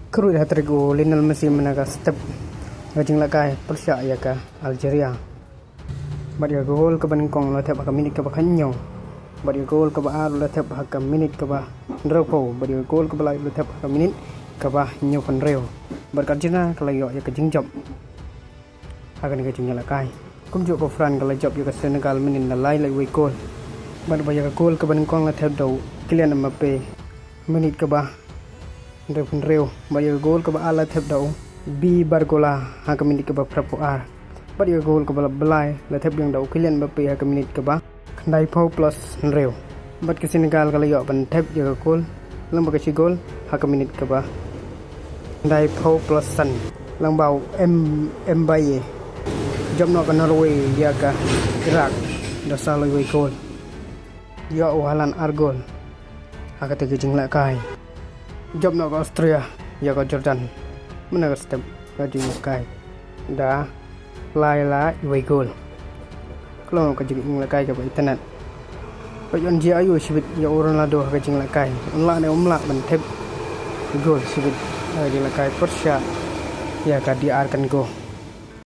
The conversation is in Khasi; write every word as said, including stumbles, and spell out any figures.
Kyrwit hat-trick u Lionel Messi mynne ka step ka jinglehkai pyrshah ïa ka Algeria. Bad ïa ka gol kaba nyngkong la thep ha ka minit kaba khatñiew. Bad ïa ka gol kaba ar la thep ha ka minit kaba hynriewphew. Bad ïa ka gol kaba lai la thep ha ka minit kaba hynñiewphew hynriew. Bad ka Argentina ka la ïoh ïa ka jingjop ha kane ka jingïalehkai. Kumjuh ka France ka la jop ïa ka Senegal mynhynnin da lai la iwei gol. Bad ba ïa ka gol kaba nyngkong la thep da u Kylian Mbappe minit kaba hynriewphew hynriew. Bad ïa ka gol kaba ar la thep da u Bi Barcola ha ka minit kaba phra phew ar. Bad ïa ka gol kaba lai la thep biang da u Kylian Mbappe ha ka minit kaba khyndaiphew plus hynriew. Bad ka Senegal ka la ïoh ban thep ïa ka gol lyngba ka shi gol ha ka minit kaba khyndaiphew plus san. Lyngba u M Mbaye jop noh ka Norway ïa ka Iraq da saw la iwei gol. Ïoh u Haaland ar gol ha kata ka jinglehkai. Jop noh ka Austria ïa ka Jordan mynne ka step ka jinglehkai da lai la iwei gol. Ka long ka jingïalehkai kaba itynnad. Peit un jia aiu shibit ïa u Ronaldo ha ka jinglehkai, un lah ne um lah ban thep gol shibit ha ka jinglehkai pyrshah ïa ka D R Congo.